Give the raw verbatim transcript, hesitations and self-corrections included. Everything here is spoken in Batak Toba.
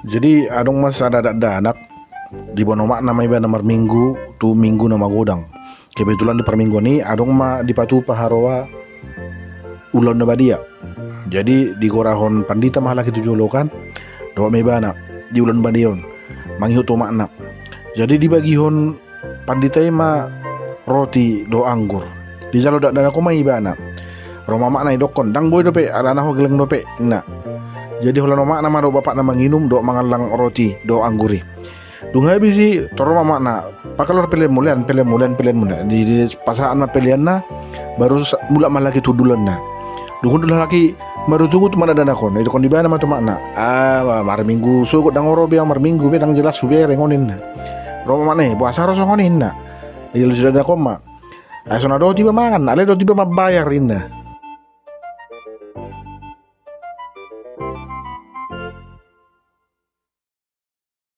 Jadi adong ma sada dakdanak, diboan omakna ma ibana marminggu tu minggu na magodang. Kebetulan di parmingguan i adong ma dipatupa haroa ulaon na badia. Jadi digorahon pandita ma halak i tu jolo kan, dohot ma ibana di ulaon badia on mangihut omakna. Jadi dibagihon pandita i ma roti dohot anggur. Dijalo dakdanak on ma ibana. Ro ma omakna, didokkon, ndang boi dope, alana ho geleng dope, ninna. Jadi holan omakna ma dohot bapakna manginum dohot mangallang roti dohot anggur i. Dung habis i, torus ro ma omakna, pakalor peleanmu, lean peleanmu, lean peleanmu, ninna. Di, dipasahat ma peleanna, baru mulak ma halak i tu hundulanna. Dung hundul halak i, marungutungut ma dakdanak on, didokkon ibana ma tu omakna, ah, marminggu sogot ndang ro be ahu, marminggu be ndang jelas hubereng on, ninna. Ro ma omakna i, boasa ro songon i, ninna. Dijalo si dakdanak on ma, ai so na dohot iba mangan, alai dohot iba mambayar, ninna.